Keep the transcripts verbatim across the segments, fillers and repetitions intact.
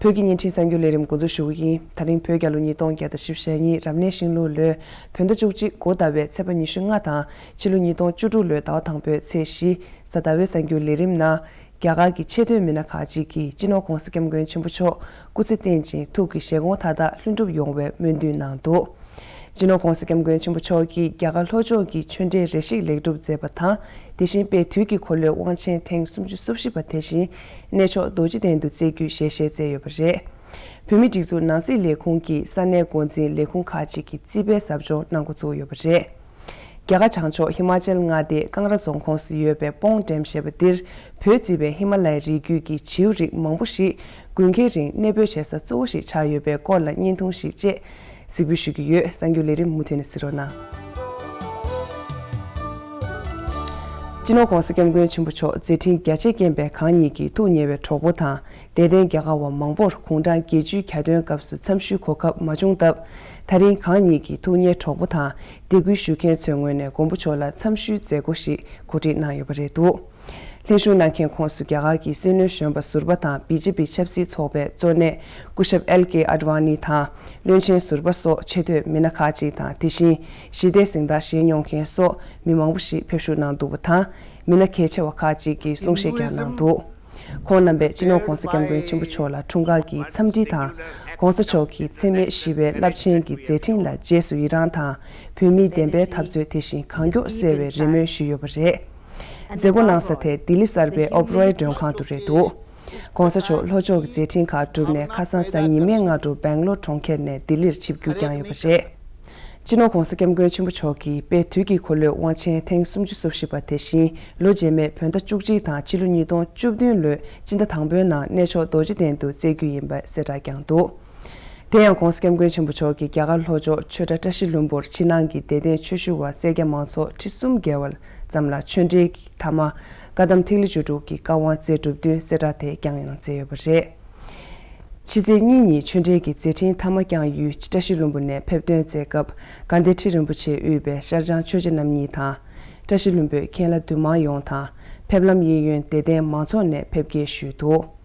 བོད་ཀྱི་བརྙན་འཕྲིན་གསར་འགྱུར་ལས་རིམ་འགོ་འཛུགས་ཞུ་གི་ཡིན། ད་རིང་བོད་རྒྱལ་ལོ་ཉིས་སྟོང་བརྒྱ་དང་བཞི་བཅུ་ཞེ་གཉིས། རབ་གནས་ཤིང་ལུག་ལོའི་བོད་ཟླ་བཅུ་གཅིག་འགོ་ཟླ་བའི་ཚེས་པ་ཉི་ཤུ་ལྔ་དང་ཕྱི་ལོ་ཉིས་སྟོང་བཅུ་དྲུག་ལོའི་ཟླ་བ་དང་པོའི་ཚེས་བཞི། གཟའ་ཟླ་བའི་གསར་འགྱུར་ལས་རིམ་ནང་། རྒྱ་གར་གྱི་ཆེས་མཐོའི་མི་སྣ་ཁག་ཅིག་གིས་སྤྱི་ནོར་༧གོང་ས་༧སྐྱབས་མགོན་ཆེན་པོ་མཆོག་སྐུ་ཚེ་བརྟན་ཅིང་ཐུགས་ཀྱི་བཞེད་དགོངས་མཐའ་དག་ལྷུན་གྲུབ་ཡོང་བའི་སྨོན་འདུན་གནང་འདུག་སྤྱི་ནོར་༧གོང་ས་༧སྐྱབས་མགོན་ཆེན་པོ་མཆོག་གིས་རྒྱ་གར་ལྷོ་ཕྱོགས་ཀྱི་ཆོས་འབྲེལ་རེ་ཞིག་ལེགས་གྲུབ་མཛད་པ་དང་། དེ་བཞིན་དཔལ་དུས་ཀྱི་འཁོར་ལོའི་དབང་ཆེན་ཐེངས་སུམ་ཅུ་སོ་བཞི་པ་དེ་བཞིན་གནས་མཆོག་རྡོ་རྗེ་གདན་དུ་བསྩལ་རྒྱུའི་ཞལ་བཞེས་མཛད་ཡོད་པ་རེད། བོད་མིའི་སྒྲིག་འཛུགས་ནང་སྲིད་ལས་ཁུངས་ཀྱིས་ས་གནས་འགོ་འཛིན་ལས་ཁུངས་ཁག་ཅིག་གི་རྩིས་པའི་ཟབ་སྦྱོང་གནང་འགོ་བཙུགས་ཡོད་པ་རེད། རྒྱ་གར་བྱང་ཕྱོགས་ཧི་མ་ཅལ་མངའ་སྡེའི་ཀང་ར་རྫོང་ཁོངས་སུ་ཡོད་པའི་སྤོང་ཌེམ་ཞེས་པ་འདིར། བོད་བརྩིས་པའི་ཧི་མ་ལ་ཡའི་རི་རྒྱུད་ཀྱི་བྱིའུ་རིགས་མང་པོ་ཞིག་དགུན་ཁའི་རིང་གནས་སྤོས་བྱེད་ས་གཙོ་བོ་ཞིག་ཆགས་ཡོད་པའི་སྐོར་ལ་བརྙན་ཐུང་ཞིག་བཅས་གཟིགས་འབུལ་ཞུ་གི་ཡོད། གསར་འགྱུར་ལས་རིམ་མུ་མཐུད་ནས་གཟིགས་རོགས་གནང་། སྤྱི་ནོར་༧གོང་ས་༧སྐྱབས་མགོན་ཆེན་པོ་མཆོག་མཛད་འཕྲིན་རྒྱ་ཆེ་རྐྱེན་པས་གང་ཉིད་ཀྱི་ཐུགས་མཉེས་པའི་གྲོགས་པོ་དང་། དད་ལྡན་རྒྱ་གར་བ་མང་པོར་དགུང་གྲངས་བརྒྱད་ཅུའི་གྱ་སྟོན་སྐབས་སུ་འཚམས་ཞུའི་གོ་སྐབས་མ་བྱུང་སྟབས། ད་རིང་གང་ཉིད་ཀྱི་ཐུགས་མཉེས་གྲོགས་པོ་དང་དད་གུས་ཞུ་མཁན་ཚོའི་ངོས་ནས་མགོན་པོ་མཆོག་ལ་འཚམས་ཞུའི་མཛད་སྒོ་ཞིག་གོ་སྒྲིག་གནང་ཡོད་པ་རེད་འདུག་ལྷན་ཞུགས་གནང་མཁན་ཁོངས་སུ་རྒྱ་གར་གྱི་སྲིད་བློན་གཞོན་པ་ཟུར་པ་དང་བི་ཇེ་པི་ཆབ་སྲིད་ཚོགས་པའི་གཙོ་གནད་སྐུ་ཞབས་ཨེལ་ཀེ་ཨ་ཌི་ཝ་ནི་དང་། བློན་ཆེན་ཟུར་པ་སོགས་ཆེ་བསྟོད་མི་སྣ་ཁག་ཅིག་དང་། དེ་བཞིན་ཞི་བདེའི་གཟེངས་རྟགས་བཞེས་མྱོང་མཁན་སོགས་མི་མང་པོ་ཞིག་ཕེབས་ཞུགས་གནང་འདུག་པ་དང་། མི་སྣ་གལ་ཆེ་བ་ཁག་ཅིག་གིས་གསུང་བཤད་ཀྱང་གནང་འདུག་ཁོང་རྣམ་པས་སྤྱི་ནོར་༧གོང་ས་༧སྐྱབས་མགོན་ཆེན་པོ་མཆོག་ལ་འཁྲུངས་སྐར་གྱི་འཚམས་འདྲི་དང་། ༸གོང་ས་མཆོག་གི་འཚེ་མེད་ཞི་བའི་རླབས་ཆེན་གྱི་མཛད་འཕྲིན་ལ་རྗེས་སུ་ཡི་རངས་དང་། བོད་མིའི་བདེན་པའི་འཐབ་རྩོད་དེ་བཞིན་གང་མགྱོགས་གསལ་བའི་རེ་སྨོན་ཞུས་ཡོད་པ་རེད། མཛད་སྒོ་གནང་ས་དེ་ལྡི་ལི་གསར་པའི་ཨོབ་རོའི་མགྲོན་ཁང་དུ་རེད་འདུག ༸གོང་ས་མཆོག་ལྷོ་ཕྱོགས་ཀྱི་མཛད་འཕྲིན་ཁག་གྲུབ་ནས་ཁ་སང་གཟའ་ཉི་མའི་སྔ་དྲོ་སྦེང་ལོར་གྲོང་ཁྱེར་ནས་ལྡི་ལིར་ཆིབས་བསྒྱུར་བསྐྱངས་ཡོད་པ་རེད། སྤྱི་ནོར་༸གོང་ས་༸སྐྱབས་མགོན་ཆེན་པོ་མཆོག་གིས་དཔལ་དུས་ཀྱི་འཁོར་ལོའི་དབང་ཆེན་ཐེངས་སུམ་ཅུ་སོ་བཞི་པ་དེ་བཞིན་ལོ་རྗེས་མའི་བོད་ཟླ་བཅུ་གཅིག་དང་ཕྱི་ལོ་ཉིས་སྟོང་བཅུ་བདུན་ལོའི་སྤྱི་ཟླ་དང་པོའི་ནང་གནས་མཆོག་རྡོ་རྗེ་གདན་དུ་བསྩལ་རྒྱུ་ཡིན་པའི་གསལ་བསྒྲགས་བསྐྱངས་འདུག་དེ་ཡང་༸གོང་ས་༸སྐྱབས་མགོན་ཆེན་པོ་མཆོག་གིས་རྒྱ་གར་ལྷོ་ཕྱོགས་ཆོས་གྲྭ་བཀྲ་ཤིས་ལྷུན་པོར་ཕྱི་ནང་གི་དད་ལྡན་ཆོས་ཞུ་བ་སེར་སྐྱ་མང་ཚོགས་ཁྲི་གསུམ་བརྒལ་བ་ཙམ་ལ་ཆོས་འབྲེལ་གྱི་མཐའ་མ་བཀའ་གདམས་ཐིག་ལེ་བཅུ་དྲུག་གི་བཀའ་དབང་སྩལ་གྲུབ་བསྟུན་གསལ་བསྒྲགས་དེ་བསྐྱངས་གནང་མཛད་ཡོད་པ་རེད། ཕྱི་ཚེས་གཉིས་ཉིན་ཆོས་འབྲེལ་གྱི་མཛད་འཕྲིན་མཐའ་མ་བསྐྱངས་ཡུལ་བཀྲ་ཤིས་ལྷུན་པོ་ནས་ཕེབས་ཐོན་མཛད་སྐབས་དགའ་ལྡན་ཁྲི་རིན་པོ་ཆེས་དབུས་པའི་ཤར་བྱང་ཆོས་རྗེ་རྣམ་གཉིས་དང་། བཀྲ་ཤིས་ལྷུན་པོའི་མཁན་བླ་འདུས་མང་ཡོངས་དང་། ཕེབས་ལམ་གཡས་གཡོན་དད་ལྡན་མང་ཚོགས་ནས་ཕེབས་སྐྱེལ་ཞུས་འདུག་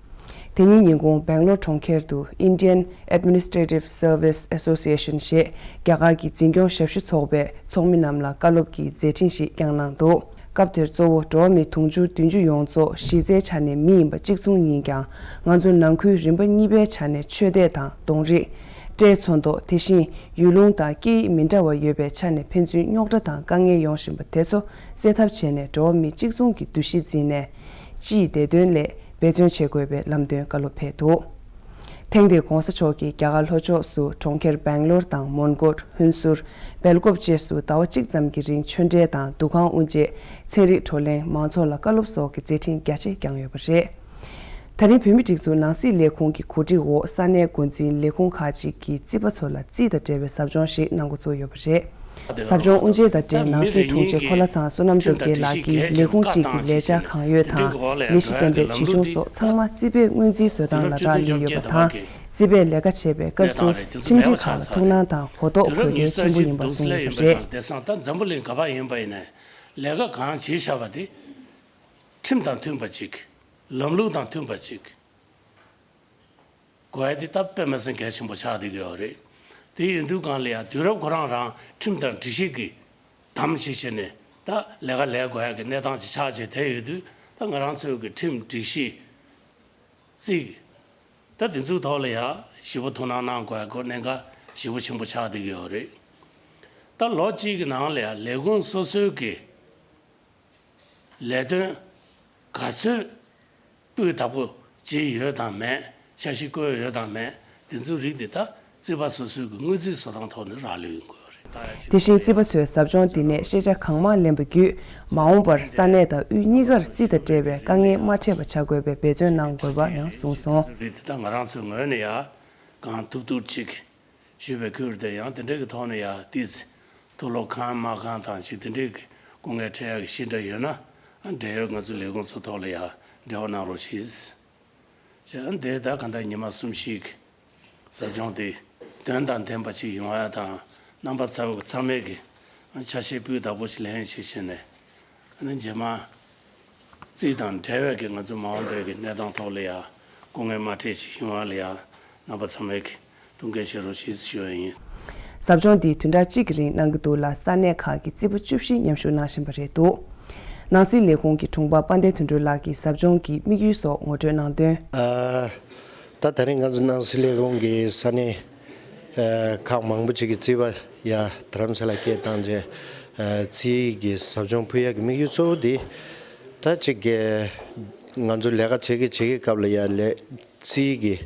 དེ་ཉིན་ཉིན་གུང་སྦེང་ལོར་གྲོང་ཁྱེར་དུ་Indian Administrative Service Association ཞེས་རྒྱ་གར་གྱི་འཛིན་སྐྱོང་ཞབས་ཞུ་ཚོགས་པས་ཚོགས་མི་རྣམས་ལ་བཀའ་སློབ་ཀྱི་མཛད་འཕྲིན་ཞིག་བསྐྱངས་གནང་འདུག་སྐབས་དེར་གཙོ་བོ་འགྲོ་བ་མི་དུང་ཕྱུར་བདུན་ཅུ་ཡོངས་རྫོགས་གཞི་རྩའི་ཆ་ནས་མི་ཡིན་པ་གཅིག་མཚུངས་ཡིན་ཀྱང་། ང་ཚོ་ནང་ཁུལ་རིམ་པ་གཉིས་པའི་ཆ་ནས་ཆོས་དད་དང་གདོང་རིས། སྐྲའི་ཚོན་མདོག་དེ་བཞིན་ཡུལ་ལུང་དང་སྐད་ཡིག་མི་འདྲ་བ་ཡོད་པའི་ཆ་ནས་ཕན་ཚུན་རྙོག་དྲ་དང་དཀའ་ངལ་ཡོང་བཞིན་པ་དེ་ཚོ་སེལ་ཐབས་བྱས་ནས་འགྲོ་བ་མི་གཅིག་མཚུངས་ཀྱི་འདུ་ཤེས་འཛིན་ནས། སྤྱིའི་བདེ་དོན་སླད་འབད་བརྩོན་བྱེད་དགོས་པའི་ལམ་སྟོན་བཀའ་སློབ་ཕེབས་འདུག་ཐེངས་འདིར་༸གོང་ས་མཆོག་གིས་རྒྱ་གར་ལྷོ་ཕྱོགས་སུ་གྲོང་ཁྱེར་སྦེང་ལོར་དང་མོན་གྷོ། ཧུན་སུར། སྦེལ་ཀོབ་བཅས་སུ་ཟླ་བ་གཅིག་ཙམ་གྱི་རིང་ཆོས་འབྲེལ་དང་འདུ་ཁང་དབུ་འབྱེད། ཚན་རིག་བགྲོ་གླེང་མང་ཚོགས་ལ་བཀའ་སློབ་སོགས་ཀྱི་མཛད་འཕྲིན་རྒྱ་ཆེ་བསྐྱངས་ཡོད་པ་རེད། ད་རིང་བོད་མིའི་སྒྲིག་འཛུགས་ནང་སྲིད་ལས་ཁུངས་ཀྱི་གོ་སྒྲིག་འོག་ས་གནས་འགོ་འཛིན་ལས་ཁུངས་ཁག་ཅིག་གིས་རྩིས་པ་ཚོ་ལ་རྩིས་དང་འབྲེལ་བའི་ཟབ་སྦྱོང་ཞིག་གནང་འགོ་བཙུགས་ཡོད་པ་རེད། ཟབ་སྦྱོང་དབུ་འབྱེད་དང་འབྲེལ་ནང་སྲིད་དྲུང་ཆེ་འཁོར་ལྷ་ཚང་བསོད་ནམས་སྟོབས་རྒྱལ་ལགས་ཀྱིས་ལས་ཁུངས་གཅིག་གི་ལས་འཆར་གང་ཡོད་དང་ལས་གཞི་གཏན་འབེབས་བྱེད་བྱུང་སོགས་ཚང་མ་རྩིས་པས་སྔོན་རྩིས་བཟོ་སྟངས་ལ་རག་ལུས་ཡོད་པ་དང་། རྩིས་པས་ལས་ཀ་བྱེད་པའི་སྐབས་སུ་ཁྲིམས་སྒྲིག་ཁག་ལ་ཐུགས་སྣང་དང་གོ་རྟོགས་དགོས་གལ་ཆེན་པོ་ཡིན་པ་གསུངས་ཡོད་པ་རེད། དེང་སང་ད་འཛམ་བུ་གླིང་ག་པར་ཡིན་པ་ཡིན་ནའི་ལས་ཀ་གང་བྱེད་བཞག་པ་དེ་ཁྲིམས་དང་མཐུན་པ་ཅིག་ལམ་ལུགས་དང་མཐུན་པ་ཅིག་དགོས་ཡ་དེ་ད་དཔེ་མི་སྲིད་གལ་ཆེན་པོ་ཆགས་བསྡད་ཀྱི་ཡོད་རེད། དེ་ཡིན་དུས་གང་ལ་ཡང་དུས་རབས་ཁོ་རང་རང་ཁྲིམས་དང་སྒྲིག་གཞི་གི་དམ་བྱེད་བྱས་ནས་ད་ལས་ཀ་ལས་དགོས་ཡ་གི་གནས་སྟངས་ཅིག་ཆགས་བྱས་བསྡད་ཡོད་དུས། ད་ང་རང་ཚོའི་གི་ཁྲིམས་སྒྲིག་གཞི་རྩིས་ད་དེ་ཚོའི་ཐོག་ལ་ཡང་ཞིབ་པོ་ཐུགས་སྣང་གནང་དགོས་ཡ་གི་གནད་འགག་ཞེ་པོ་ཆེན་པོ་ཆགས་བསྡད་ཀྱི་ཡོད་རེད། ད་ལོ་གཅིག་གི་ནང་ལ་ཡང་ལས་ཁུངས་སོ་སོའི་གི་ལས་དོན་ག་ཚོད་སྤུས་དག་པོ་བྱས་ཡོད་དང་མེད། འཆར་གཞི་བཀོད་ཡོད་དང་མེད། དེ་ཚོའི་རིགས་དེ་ད་རྩིས་པ་སོ་སོའི་གི་སྔོན་རྩིས་བཟོ་སྟངས་ཐོག་ནས་རག་ལུས་ཡོང་གི་ཡོད་རེད། ད་ཡ་དེ་བཞིན་རྩིས་པ་ཚོས་ཟབ་སྦྱོང་འདི་ནས་ཤེས་བྱ་གང་མང་ལེན་པ་བརྒྱུད། མ་འོངས་པར་ས་གནས་དང་དབུས་གཉིས་ཀར་རྩིས་དང་འབྲེལ་བའི་དཀའ་ངལ་མ་འཕྲད་པ་བྱ་དགོས་པའི་འབད་བརྩོན་གནང་དགོས་པ་ཡང་གསུངས་སོང་། རིགས་དེ་ད་ང་རང་ཚོའི་ངོས་ནས་ཡ་གང་ཐུབ་ཐུབ་ཅིག་ཞུས་པའི་ཁུལ་དེ་ཡང་དེ་འདྲའི་གི་ཐོག་ནས་ཡང་ཏིས་ཐུགས་སློབ་གང་མ་གང་དང་ཅིག་དེ་འདྲའི་གི་སྐུ་ངལ་འཕྲད་ཡག་གི་ཤི་འདྲ་ཡོད་ན། ཨ་འབྲེལ་ཡོད་ང་ཚོའི་ལས་ཁུངས་ཚོ་ཐོག་ལ་ཡང་འབྲེལ་བ་གནང་རོགས་གྱིས། ཅེས་ཨ་འདི་ད་ག་འདྲ་ཉི་མ་གསུམ་ཞིག་ཟབ་སྦྱོང་དེ་དོན་དང་ལྡན་པ་ཅིག་ཡོང་ཡ་དང་རྣམ་པ་ཚ་བོ་ཚང་མས་གི་ཨ་ཆ་ཤས་སྤུས་དག་པོ་ཞིག་ལེན་ཞིག་བྱས་ནས། ཨ་ནི་རྗེས་མ་རྩིས་དང་འབྲེལ་བའི་གི་ང་ཚོ་མ་འོངས་པའི་གི་གནས་སྟངས་ཐོག་ལ་ཡང་སྐུ་ངལ་མ་འཕྲད་ཅིག་ཡོང་བ་ལ་ཡང་ རྣམ་པ་ཚང་མས་ཐུགས་འགན་བཞེས་རོགས་ཞེས་ཞུ་བ་ཡིན། ཟབ་སྦྱོང་འདི་བདུན་ཕྲག་གཅིག་གི་རིང་གནང་གི་འདུག་ལ། ས་གནས་ཁག་གི་རྩིས་པ་བཅུ་བཞི་མཉམ་ཞུགས་གནང་བཞིན་པ་རེད་འདུག། ནང་སྲིད་ལས་ཁུངས་ཀྱི་དྲུང་འཕར་དཔལ་ལྡན་དོན་གྲུབ་ལགས་ཀྱིས་ཟབ་སྦྱོང་གི་དམིགས་ཡུལ་སོགས་ངོ་སྤྲོད་གནང་དོན། ཨ། ད་ད་རིང་ང་ཚོ་ནང་སྲིད་ལས་ཁུངས་ཀྱི་ས་གནས་ཨ་ཁག་མང་པོ་ཅིག་གི་རྩིས་པ་ཡ་རྡ་རམ་ས་ལ་སྐད་བཏང་རྗེས་ཨ་རྩིས་ཀྱི་ཟབ་སྦྱོང་ཕུལ་ཡག་གི་དམིགས་ཡུལ་གཙོ་བོ་འདི་ད་ཅིག་གི་ང་ཚོ་ལས་ཀ་བྱེད་ཀྱི་བྱེད་ཀྱི་སྐབས་ལ་ཡ་ལས། རྩིས་ཀྱི་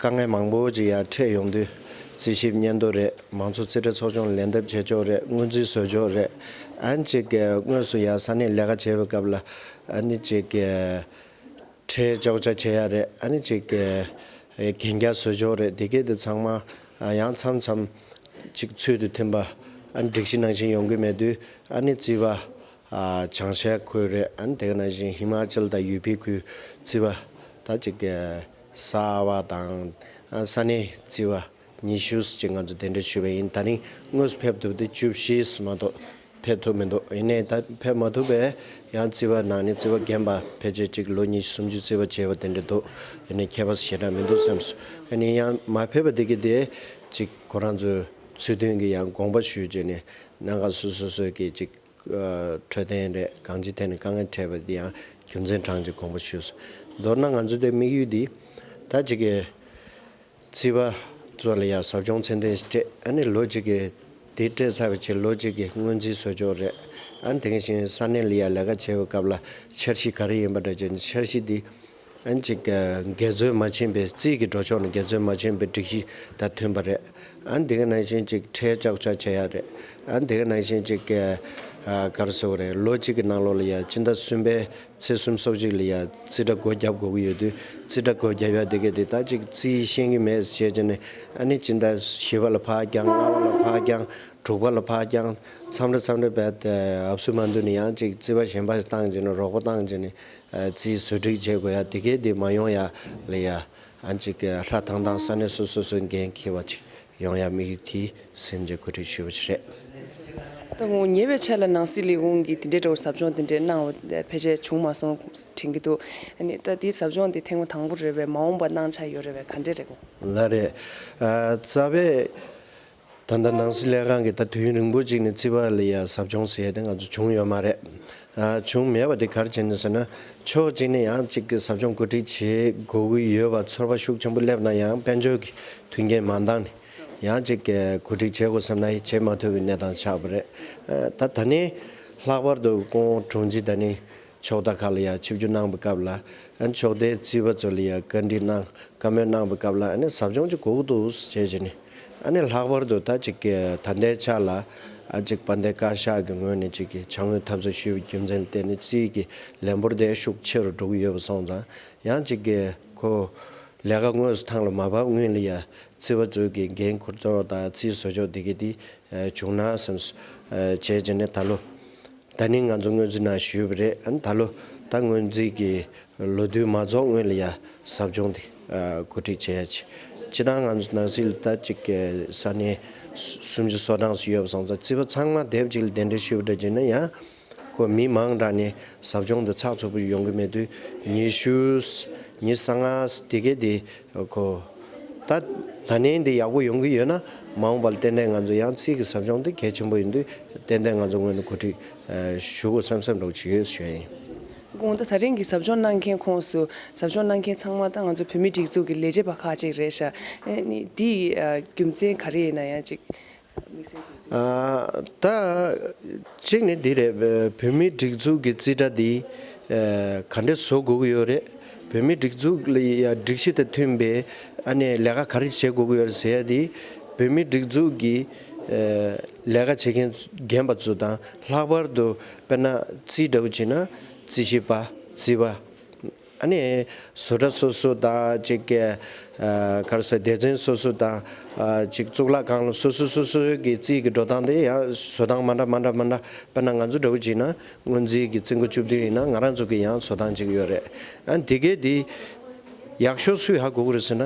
དཀའ་ངལ་མང་པོ་ཅིག་ཡར་འཕྲད་ཡོང་དུས། རྩིས་ཞིབ་སྙན་ཐོ་རེད། མང་ཚོགས་རྩིས་ཁྲ་ཚོགས་ཆུང་ལེན་ཐབས་བྱེད་ཕྱོགས་རེད། སྔོན་རྩིས་བཟོ་ཕྱོགས་རེད། ཨ་ནི་ཅིག་གི་དངོས་སུ་ཡར་ས་གནས་ལས་ཀ་བྱེད་པའི་སྐབས་ལ་ཨ་ནི་ཅིག་གི་ཁྲལ་གཅོག་ཆ་བྱེད་ཡ་རེད། ཨ་ནི་ཅིག་གི་གན་རྒྱ་བཟོ་ཕྱོགས་རེད། དེ་གས་དེ་ཚང་མ་ཡང་མཚམས་མཚམས་ཅིག་ཚུལ་དུ་མཐུན་པ། ཨ་ནི་སྒྲིག་གཞི་ནང་བཞིན་ཡོང་གི་མེད་དུས་ཨ་ནི་རྩིས་པ། ཨ། བྱང་ཤར་ཁུལ་རེད། ཨ་ནི་དེ་ག་ནང་བཞིན་ཧི་མ་ཅལ་དང་ཡུ་པི་ཁུལ་རྩིས་པ་ད་ཅིག་གི་གསར་པ་དང་ཨ་ས་གནས་རྩིས་པ་ཉི་ཤུ་ཅིག་ང་ཚོ་གདན་འདྲེན་ཞུས་པ་ཡིན། ད་རིང་དངོས་སུ་ཕེབས་ཐུབ་དེ་བཅུ་བཞི་མ་གཏོགས་ཕེབས་ཐུབ་མི་འདུག། ཡིན་ནའི་ད་ཕེབས་མ་ཐུབ་པས་ཡང་རྩིས་པ་ནང་ནས་རྩིས་པ་རྒན་པ་ཕལ་ཆེར་ཅིག་ལོ་ཉི་ཤུ་སུམ་ཅུ་རྩིས་པ་བྱས་པ་དེ་འདྲ་འདུག། ཡིན་ནའི་ཁྱད་པར་ཞེ་དྲག་མི་འདུག་བསམས་སོང་། ཡིན་ནའི་ཡང་མ་ཕེབས་པ་དེ་གི་དེ་ཅིག་ཁོ་རང་ཚོའི་ཚུལ་མཐུན་གྱི་ཡང་དགོངས་པ་ཞུས་བྱས་ནས་གནད་འགག་སོ་སོ་སོ་གི་ཅིག་འཕྲོད་བསྟེན་རེད། གང་ཅིའི་ཐད་ནས་དཀའ་ངལ་འཕྲད་པ་དེ་ཡང་རྒྱུ་མཚན་དྲངས་ཀྱི་དགོངས་པ་ཞུས་སོང་། མདོར་ན་ང་ཚོ་དེ་དམིགས་ཡུལ་འདི་ད་ཅིག་གི་རྩིས་པ་ཚོ་ལ་ཡང་ཟབ་སྦྱོང་ཚད་ལྡན་ཞིག་སྤྲད། ཨ་ནི་ལོ་གཅིག་གི་དེ་སྤྲད་ཚར་བའི་རྗེས་ལོ་གཅིག་གི་སྔོན་རྩིས་བཟོ་ཕྱོགས་རེད། ཨ་ནི་དེ་ག་བཞིན་ས་གནས་ལ་ཡང་ལས་ཀ་བྱེད་པའི་སྐབས་ལ་འཆར་གཞི་ག་རེ་ཡིན་པ་འདྲ་བྱས་ནས་འཆར་གཞི་འདི། ཨ་ནི་ཅིག་འགལ་འཛོལ་མ་ཕྱིན་པའི་རྩིས་ཀྱི་འགྲོ་ཕྱོགས་ནས་འགལ་འཛོལ་མ་ཕྱིན་པའི་སྒྲིག་གཞི་དང་མཐུན་པ་རེད། ཨ་ནི་དེ་ག་ནང་བཞིན་ཅིག་ཁྲལ་གཅོག་ཆ་བྱེད་ཡ་རེད། ཨ་ནི་དེ་ག་ནང་བཞིན་ཅིག་ག་རེ་ཟེར་དགོས་རེད། ལོ་གཅིག་གི་ནང་ལོགས་ལ་ཡ་སྤྱི་ཟླ་གསུམ་པའི་ཚེས་སུམ་ཅུ་སོ་གཅིག་ལ་ཡ་རྩིས་ཁྲ་སྒོ་བརྒྱབ་དགོས་ཀྱི་ཡོད་དུས་རྩིས་ཁྲ་སྒོ་བརྒྱབ་ཡ་དེ་ག་དེ་ད་ཅིག་རྩིས་ཤེས་ཀྱི་མེད་ཟེར་བྱས་ནས་ཨ་ནི་སྤྱི་ཟླ་བཞི་པ་ལ་ཕར་བརྐྱངས། ལྔ་པ་ལ་ཕར་བརྐྱངས། དྲུག་པ་ལ་ཕར་བརྐྱངས། མཚམས་རེ་མཚམས་རེ་བས་ཨབ་སུ་མ་འདུག་ནས་ཡང་ཅིག་རྩིས་པ་གཞན་པ་ཞིག་བཏང་བྱས་ནས་རོགས་པ་བཏང་བྱས་ནས། ཨ། རྩིས་བཟོ་སྒྲིག་བྱེད་དགོས་ཡ་དེ་གས་དེ་མ་ཡོང་ཡ་ལ་ཡ། ཨ་ཅིག་ཧྲ་ཐང་ཐང་ས་གནས་སོ་སོ་སོའི་འགན་འཁྱེར་བ་ཅིག་ཡོང་ཡ་དམིགས་ཡུལ་དེ་སེམས་ཀྱི་གོ་སྒྲིག་ཞུས་པ་ཅིག་རེད། ད་དགོངས་ཉེ་བའི་ཆར་ལ་ནང་སྲིད་ལས་ཁུངས་ཀྱིས་དེ་འདྲའི་འགྲོ་ཟབ་སྦྱོང་དེ་འདྲའི་གནང་བ་ཕལ་ཆེར་བྱུང་མ་སོང་དྲན་གྱི་འདུག། ཨ་ནི་ད་དེའི་ཟབ་སྦྱོང་དེ་ཐེངས་མ་དང་པོ་རེད་པས། མ་འོངས་པ་གནང་འཆར་ཡོད་རེད་པས། ག་འདྲས་རེད་གོ། ལགས་རེད། ཨ། རྩ་བའི། ད་ལྟ་ནང་སྲིད་ལས་ཁང་གིས་ད་དུས་ཡུན་རིང་པོ་ཅིག་ནས་རྩིས་པ་ལ་ཡ་ཟབ་སྦྱོང་ཟེར་ཡ་དེ་ང་ཚོ་བྱུང་ཡོད་མ་རེད། ཨ། བྱུང་མེད་པ་དེ་ག་རེ་བྱས་ནས་ཟེར་ན། ཕྱོགས་གཅིག་ནས་ཡང་ཅིག་གི་ཟབ་སྦྱོང་གོ་སྒྲིག་བྱེད་དགོས་ཀྱི་ཡོད་པ་ཚོར་བ་ཤུགས་ཆེན་པོ་སླེབས་ན་ཡང་དཔལ་འབྱོར་གྱི་མཐུན་རྐྱེན་མ་འདང་ནས་ཡང་ཅིག་གི་གོ་སྒྲིག་བྱེད་དགོས་བསམ་ན་ཡང་བྱེད་མ་ཐུབ་པའི་གནས་སྟངས་ཆགས་པ་རེད། ཨ། ད་ད་ནི་ལྷག་པར་དུ་སྐུ་ངོ་དྲུང་ཆེ་ད་ནི། ཕྱོགས་མཐའ་ཁག་ལ་ཡང་ཆིབས་བསྒྱུར་གནང་བའི་སྐབས་ལ། ཨ་ནི་ཕྱོགས་མཐའི་རྩིས་པ་ཚོ་ལ་ཡང་བཀའ་འདྲི་གནང་། བཀའ་མོལ་གནང་བའི་སྐབས་ལ། ཨ་ནི་ཟབ་སྦྱོང་ཅིག་དགོས་ཀྱི་འདུག་ཟེར་བྱས་ནས། ཨ་ནི་ལྷག་པར་དུ་ད་ཅིག་གི་ད་ལྟའི་ཆ་ལ། ཨ་ཅིག་དཔལ་ལྡན་བཀའ་ཤག་གི་ངོས་ནས་ཅིག་གི་དཔྱ་དངུལ་འཐབ་རྩོད་ཞུས་པའི་རྒྱུ་མཚན་ལ་བརྟེན་ནས་རྩིས་ཀྱི་ལས་འབོར་དེ་ཤུགས་ཆེ་རུ་འགྲོ་གི་ཡོད་པ་སོང་ཙང་། ཡང་ཅིག་གི་ཁོ་ལས་ཀ་དངོས་སུ་ཐང་ལ་མ་བབས་སྔོན་ལ་ཡང་རྩིས་པ་ཚོའི་གི་འགན་འཁུར་ཕྱོགས་དང་རྩིས་བཟོ་ཕྱོགས་དེ་གི་དེ་བྱུང་ན་བསམས། བྱས་བྱས་ནས་ད་ལོ། ད་ནི་ང་ཚོ་སྔོན་རྩིས་ནང་ཞུས་པ་རེད། ཨ་ནི་ད་ལོ་ད་སྔོན་རྩིས་ཀྱི་ལོ་དུས་མ་རྫོགས་སྔོན་ལ་ཡ་ཟབ་སྦྱོང་དེ་གོ་སྒྲིག་བྱེད་ཡ་ཆེ། སྤྱིར་བཏང་ང་ཚོ་ནང་སྲིད་ལ་ད་ཅིག་གི་ས་གནས་སུམ་ཅུ་སོ་གྲངས་སུ་ཡོད་པ་སོང་ཙང་རྩིས་པ་ཚང་མ་སྡེབ་གཅིག་ལ་གདན་འདྲེན་ཞུས་པ་འདྲ་བྱས་ན་ཡང་ཁོ་མི་མང་དྲགས་ནས་ཟབ་སྦྱོང་དེ་ཚགས་ཚུད་པོ་ཡོང་གི་མེད་དུས་ཉི་ཤུ་ཉི་ཤུ་རྩ་ལྔ་དེ་གས་དེ། ཁོ། ད། ད་ནས་འདི་ཡག་པོ་ཡོང་གི་ཡོད་ན། མ་འོངས་པར་ཏན་ཏན་ང་ཚོ་ཡང་རྩིས་ཀྱི་ཟབ་སྦྱོང་འདི་གལ་ཆེན་པོ་ཡིན་དུས་ཏན་ཏན་ང་ཚོ་ངོས་ནས་གོ་སྒྲིག་ཞུ་དགོས་བསམ་བསམ་འདྲ་བོ་ཅིག་ཡོད་ཞུ་ཡ་ཡིན། དགོངས་དག། ད་རིང་གི་ཟབ་སྦྱོང་གནང་མཁན་ཁོངས་སུ་ཟབ་སྦྱོང་གནང་མཁན་ཚང་མ་ད་ང་ཚོ་བོད་མིའི་སྒྲིག་འཛུགས་ཀྱི་ལས་བྱེད་པ་ཁག་ཅིག་རེད་ཤག། ཨ་ནི་འདི་རྒྱུ་མཚན་ག་རེ་ཡིན་ན་ཡང་ཅིག། ཨ། ད་གཅིག་ནི་འདི་རེད། བོད་མིའི་སྒྲིག་འཛུགས་ཀྱི་རྩིས་ཁྲ་འདི་ག་འདྲས་བཟོ་དགོས་ཀྱི་ཡོད་རེད། བོད་མིའི་སྒྲིག་འཛུགས་ལ་ཡ་སྒྲིག་གཞི་དང་མཐུན་པའི་ཨ་ནི་ལས་ཀ་ག་རེ་བྱེད་དགོས་ཀྱི་ཡོད་རེད་ཟེར་ཡ་འདི། བོད་མིའི་སྒྲིག་འཛུགས་ཀྱི་ལས་ཀ་བྱེད་མཁན་རྒན་པ་ཚོ་དང་། ལྷག་པར་དུ་དཔེར་ན་རྩིས་འདྲ་བོ་བྱས་ན་རྩིས་ཞིབ་པ། རྩིས་པ། ཨ་ནི་བཟོ་གྲྭ་སོ་སོ་དང་གཅིག་གི་ཨ་ག་རེ་ཟེར། སྡེ་ཚན་སོ་སོ་དང་ཨ་གཅིག་གཙུག་ལག་ཁང་སོ་སོ་སོ་སོའི་གི་རྩིས་ཀྱི་འགྲོ་སྟངས་དེ་ཡང་བཟོ་སྟངས་མ་འདྲ་མ་འདྲ་མ་འདྲ། དཔེར་ན་ང་ཚོ་འདྲ་བོ་བྱས་ན་སྔོན་རྩིས་ཀྱི་རྩིས་འགོ་བཅུ་བདུན་ཡིན་ན་ང་རང་ཚོ་གི་ཡང་བཟོ་སྟངས་གཅིག་ཡོད་རེད། ཨ་ནི་དེ་གས་དེ་ཡག་ཤོས་སུས་ཧ་གོ་གི་རེད་ཟེར་ན།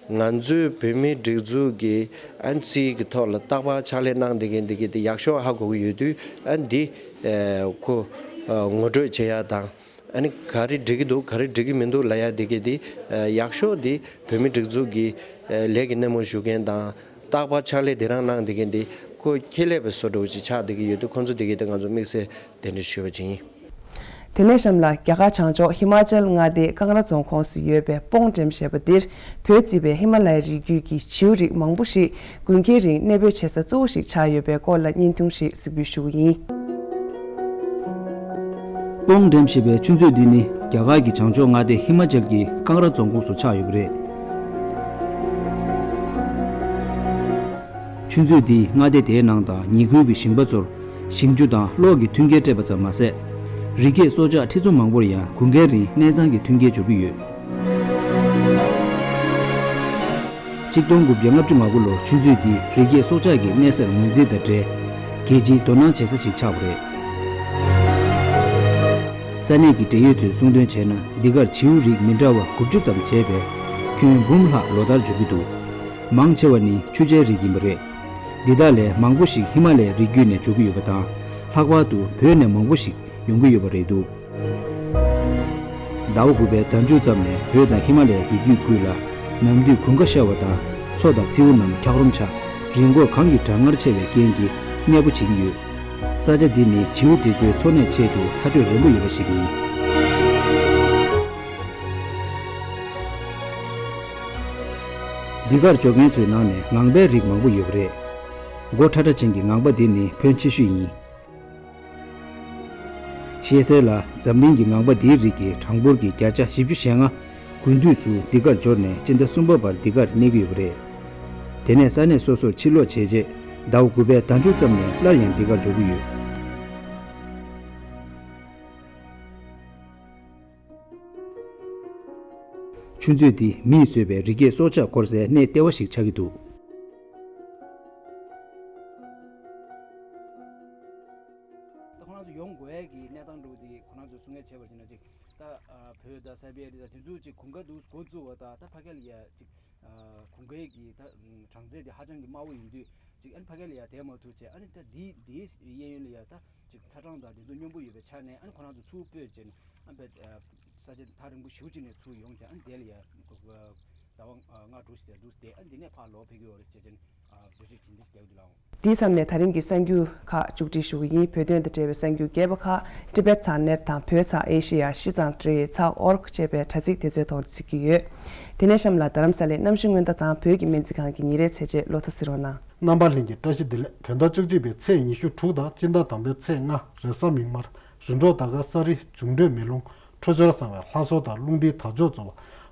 ང་ཚོའི་བོད་མིའི་སྒྲིག་འཛུགས་ཀྱི་ཨ་ནི་རྩིས་ཀྱི་ཐོག་ལ་རྟག་པར་ཕྱག་ལས་གནང་བསྡད་མཁན་དེ་གས་དེ་ཡག་ཤོས་ཧ་གོ་གི་ཡོད་དུས། ཨ་ནི་འདི་ཨ་ཁོ་ཨ་ངོ་སྤྲོད་བྱེད་ཡ་དང་། ཨ་ནི་ག་རེ་འགྲིག་གི་འདུག། ག་རེ་འགྲིག་གི་མི་འདུག་ལབ་ཡ་དེ་གས་དེ་ཨ་ཡག་ཤོས་དེ་བོད་མིའི་སྒྲིག་འཛུགས་ཀྱི་ ལས་ཀྱི་སྣེ་མོ་ཞུགས་མཁན་དང་རྟག་པར་ཕྱག་ལས་དེ་རང་གནང་བསྡད་མཁན་དེ་ཁོ་ཁྱད་ལས་པའི་བཟོ་འདྲ་བོ་ཅིག་ཆགས་བསྡད་ཀྱི་ཡོད་དུས། ཁོང་ཚོ་དེ་གའི་ད་ང་ཚོ་དམིགས་བསལ་གདན་འདྲེན་ཞུས་པ་ཅིག་ཡིན། དེ་ནས་གཤམ་ལ་རྒྱ་གར་བྱང་ཕྱོགས་ཧི་མ་ཅལ་མངའ་སྡེའི་ཀང་ར་རྫོང་ཁོངས་སུ་ཡོད་པའི་སྤོང་ཌེམ་ཞེས་པ་འདིར་བོད་བརྩིས་པའི་ཧི་མ་ལ་ཡའི་རི་རྒྱུད་ཀྱི་བྱིའུ་རིགས་མང་པོ་ཞིག་དགུན་ཁའི་རིང་གནས་སྤོས་བྱེད་ས་གཙོ་བོ་ཞིག་ཆགས་ཡོད་པའི་སྐོར་ལ་བརྙན་ཐུང་ཞིག་གཟིགས་འབུལ་ཞུ་གི་ཡིན། སྤོང་ཌེམ་ཞེས་པའི་ཆུ་མཛོད་འདི་ནི་རྒྱ་གར་གྱི་བྱང་ཕྱོགས་མངའ་སྡེ་ཧི་མ་ཅལ་གྱི་ཀང་ར་རྫོང་ཁོངས་སུ་ཆགས་ཡོད་པ་རེད། ཆུ་མཛོད་འདིས་མངའ་སྡེ་དེའི་ནང་དང་ཉེ་ཁུལ་གྱི་ཞིང་པ་ཚོར་ཞིང་ཆུ་དང་གློག་གི་མཐུན་རྐྱེན་སྤྲད་པ་ཙམ་མ་ཟད། རི་སྐྱེས་སྲོག་ཆགས་ཁྲི་ཚོ་མང་པོར་ཡང་དགུན་ཁའི་རིང་གནས་ཚང་གི་མཐུན་རྐྱེན་སྦྱོར་གྱི་ཡོད། ཆིག་སྟོང་དགུ་བརྒྱ་ལྔ་བཅུ་ང་དགུ་ལོར་ཆུ་མཛོད་འདིས་རི་སྐྱེས་སྲོག་ཆགས་ཀྱི་གནས་སར་ངོས་འཛིན་དང་འབྲེལ། རྒྱལ་སྤྱིའི་དོ་སྣང་བྱེད་ས་ཞིག་ཆགས་པ་རེད། ས་གནས་ཀྱི་འབྲེལ་ཡོད་ཚོས་གསུངས་དོན་བྱས་ན། འདི་གར་བྱིའུ་རིགས་མི་འདྲ་བ་དགུ་བཅུ་ཙམ་བྱས་པའི་ཁྱོན་འབུམ་ལྷག་ལོ་ལྟར་འབྱོར་གྱི་འདུག། མང་ཆེ་བ་ནི་ཆུ་རྐྱལ་རིགས་ཡིན་པ་རེད། འདི་དག་ལས་མང་པོ་ཞིག་ཧི་མ་ལ་ཡའི་རི་རྒྱུད་ནས་འབྱོར་གྱི་ཡོད་པ་དང་། ལྷག་པར་དུ་བོད་ནས་མང་པོ་ཞིག་ཡོང་གི་ཡོད་པ་རེད་འདུག། ཟླ་བ་དགུ་པའི་ཟླ་མཇུག་ཙམ་ནས་བོད་དང་ཧི་མ་ལ་ཡའི་རི་རྒྱུད་ཁུལ་ལ་ནམ་དུས་དགུན་ཁ་ཤར་བ་དང་། མཚོ་དང་མཚེའུ་རྣམས་འཁྱགས་རོམ་ཆགས། རི་མགོ་གངས་ཀྱི་གྲང་ངར་ཆེ་བའི་རྐྱེན་གྱིས་གནས་སྤོ་བྱེད་ཀྱི་ཡོད། ས་ཆ་འདི་ནི་བྱིའུ་དེ་ཚོའི་འཚོ་གནས་ཆེད་དུ་ཚ་དྲོད་རན་པོ་ཡོད་པ་ཞིག་ཡིན། འདི་གར་འབྱོར་མཁན་ཚོའི་ནང་ནས་ངང་པའི་རིགས་མང་པོ་ཡོད་པ་རེད། མགོ་ཁྲ་ཁྲ་ཅན་གྱི་ངང་པ་འདི་ནི་ཕོན་ཆེ་ཤོས་ཡིན། ཤེས་གསལ་ལ། འཛམ་གླིང་གི་ངང་པ་འདིའི་རིགས་ཀྱི་གྲངས་འབོར་གྱི་བརྒྱ་ཆ་བཞི་བཅུ་ཞེ་ལྔ། དགུན་དུས་སུ་འདི་གར་འབྱོར་ནས་སྤྱི་ཟླ་གསུམ་པ་བར་འདི་གར་གནས་ཀྱི་ཡོད་པ་རེད། དེ་ནས་ས་གནས་སོ་སོར་ཕྱིར་ལོག་བྱས་རྗེས། ཟླ་བ་དགུ་པའི་ཟླ་མཇུག་ཙམ་ནས་སླར་ཡང་འདི་གར་འབྱོར་གྱི་ཡོད། ཆུ་མཛོད་འདི་མིས་བཟོས་པའི་རི་སྐྱེས་སྲོག་ཆགས་འཁོར་སའི་གནས་ལྟེ་བ་ཞིག་ཆགས་ཀྱི་འདུག། ད་ཁོ་རང་ཚོ་ཡོང་དགོས་ཡས་ཀྱི་གནས་སྟངས་འདྲ་བོ་དེ་ཁོ་རང་ཚོས་གསུང་ཡས་བྱས་པར་བྱས་ན་ཅིག། ད་ཨ་བོད་དང་སེར་པན་རི་དང་དེ་ཚོ་ཅིག་དགུན་ཁ་འདུག་འགོ་བཙུགས་པ་དང་། ད་ཕ་གི་ལ་ཡ་ཅིག་ཨ་དགུན་ཁའི་གི་ད་གྲང་ཚད་དེ་ཧ་ཅང་གི་དམའ་བོ་ཡིན་དུས་ཅིག། ཨ་ནི་ཕ་གི་ལ་ཡ་དེ་མ་ཐུག་བྱས། ཨ་ནི་ད་འདི་འདིའི་གཡས་གཡོན་ལ་ཡ་ད་ཅིག་ཚ་གྲང་དང་དེ་ཚོ་སྙོམས་པོ་ཡོད་པའི་ཆ་ནས། ཨ་ནི་ཁོ་རང་ཚོ་ཚུར་སྤོས་བྱས་ནས། ཨ་ནི་ཕ་ཨ་ས་ཆ་ཐག་རིང་པོ་ཞེ་པོ་ཅིག་ནས་ཚུར་ཡོང་བྱས། ཨ་ནི་དེ་ལ་ཡ་ཟླ་བ་ལྔ་དྲུག་ཙམ་འདུག་སྟེ། ཨ་ནི་འདི་ནས་ཕར་ལོག་ཕེབས་ཀྱི་ཡོད་རེད་ཟེར་བྱས་ནས། ཨ་འགྲུལ་བཞུད་ཇི་འདྲ་ཞིག་རྒྱག་གི་འདུག་ལགས། འོང་། དེའི་མཚམས་ནས་ད་རིང་གི་གསར་འགྱུར་ཁག་མཇུག་སྒྲིལ་ཞུ་གི་ཡིན། བོད་དོན་དང་འབྲེལ་བའི་གསར་འགྱུར་རྒྱས་པ་ཁག་ཏི་པེད་ཚང་ནེཊ་དང་བོད་ཚང་ཨེ་ཤེ་ཡ་སྤྱི་གཙང་འབྲེལ་ཡོད་ཚག་ཨོ་རྒ་ཅེས་པའི་དྲ་ཚིགས་དེ་ཚོའི་ཐོག་གཟིགས་ཀྱི་ཡོད། དེ་ནས་གཤམ་ལ་རྡ་རམ་ས་ལའི་གནམ་གཤིས་སྔོན་བརྡ་དང་བོད་ཀྱི་སྨན་རྩིས་ཁང་གི་ཉིན་རེའི་ཚེས་བཅད་བློ་ཐག་གཟིགས་རོགས་གནང་། རྣམ་པ་ལྷན་རྒྱས་བཀྲ་ཤིས་བདེ་ལེགས། བོད་ཟླ་བཅུ་གཅིག་པའི་ཚེས་ཉི་ཤུ་དྲུག་དང་སྤྱི་ཟླ་དང་པོའི་ཚེས་ལྔ། རེས་གཟའ་མིག་དམར། རིམ་གྲོ་ཟླ་སྐར་ས་རི། འབྱུང་འཕྲོད་མེ་རླུང་། འཕྲོད་སྦྱོར་བཟང་བའི་ལྷ་གསོལ་དང་རླུང་རྟའི་དར་ལྕོག་རྫོགས་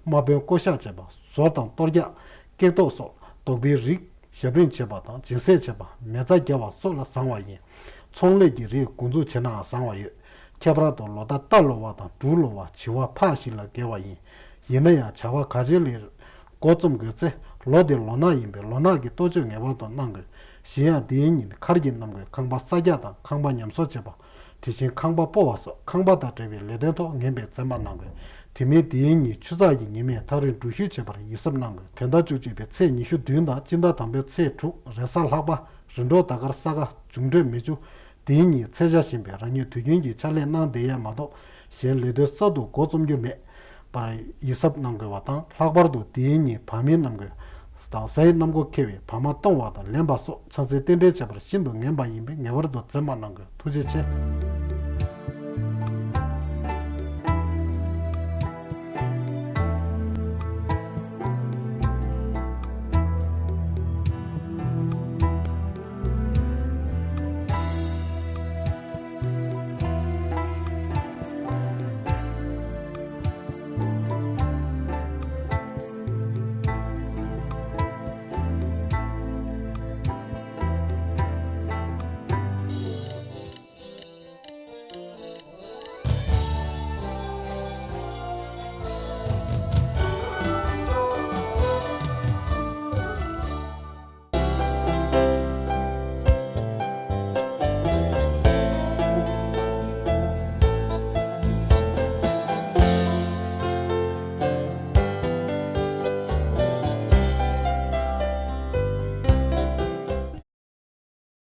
པ། དམག་དཔོན་བསྐོ་གཞག་བྱས་པ། ཟོར་དང་གཏོར་རྒྱག་སྐེག་ཐོག་སོགས་རྡོག་པའི་རིགས་ཞབས་རིམ་བྱེད་པ་དང་སྦྱིན་སྲེག་བྱེད་པ། མེ་བཙའ་བརྒྱབ་པ་སོགས་ལ་བཟང་བ་ཡིན། ཚོང་ལས་ཀྱི་རིགས་འགོ་འཛུགས་བྱེད་ནའང་བཟང་བ་ཡོད། ཁྱད་པར་དུ་ལོ་ཟླ་རྟ་ལོ་བ་དང་འབྲུག་ལོ་བ། བྱི་བ་ཕག་བཞི་ལ་དགེ་བ་ཡིན། ཡིན་ན་ཡང་བྱ་བ་ག་ཅི་ལས་འགོ་རྩོམ་དགོས་ཚེ། ལོ་དེ་ལོ་ནག་ཡིན་པས་ལོ་ནག་གི་གཏོ་བཅོས་ངེས་པར་དུ་གནང་དགོས། གཞན་ཡང་དེའི་ཉིན་མཁར་གྱི་གནམ་སྒོའི་ཁང་པ་གསར་རྒྱག་དང་ཁང་པ་ཉམས་གསོ་བྱེད་པ། དེ་བཞིན་ཁང་པ་སྤོ་བ་སོགས་ཁང་པ་དང་འབྲེལ་བའི་ལས་དོན་ཐོག་ངན་པའི་བཙན་པ་གནང་དགོས། དེ་མིན་དེའི་ཉིན་ཆུ་ཚགས་ཀྱི་ཉི་མས་ཐག་རིང་འགྲུལ་བཞུད་བྱེད་པར་ཡིད་གཟབ་གནང་དགོས། བོད་ཟླ་བཅུ་གཅིག་པའི་ཚེས་ཉི་ཤུ་བདུན་དང་སྤྱི་ཟླ་དང་པོའི་ཚེས་དྲུག། རེས་གཟའ་ལྷག་པ། རིམ་གྲོ་ཟླ་སྐར་ས་ག། འབྱུང་འཕྲོད་མེ་ཆུ། དེའི་ཉིན་ཚེས་ཆ་བཞིན་པས་རང་ཉིད་དུས་རྒྱུན་གྱི་ཕྱག་ལས་གནང་བསྡད་ཡས་མ་གཏོགས་གཞན་ལས་དོན་གསར་དུ་འགོ་རྩོམ་རྒྱུ་མེད་པར་ཡིད་གཟབ་གནང་དགོས་པ་དང་། ལྷག་པར་དུ་དེའི་ཉིན་བར་མའི་གནམ་སྒོ་དང་གཟའི་གནམ་སྒོ་ཁེལ་བས་བར་མ་གཏོང་བ་དང་ལེན་པ་སོགས་ཆང་སའི་རྟེན་འབྲེལ་བྱེད་པར་ཤིན་ཏུ་ངན་པ་ཡིན་པས་ངེས་པར་དུ་འཛེམ་པ་གནང་དགོས། ཐུགས་རྗེ་ཆེ།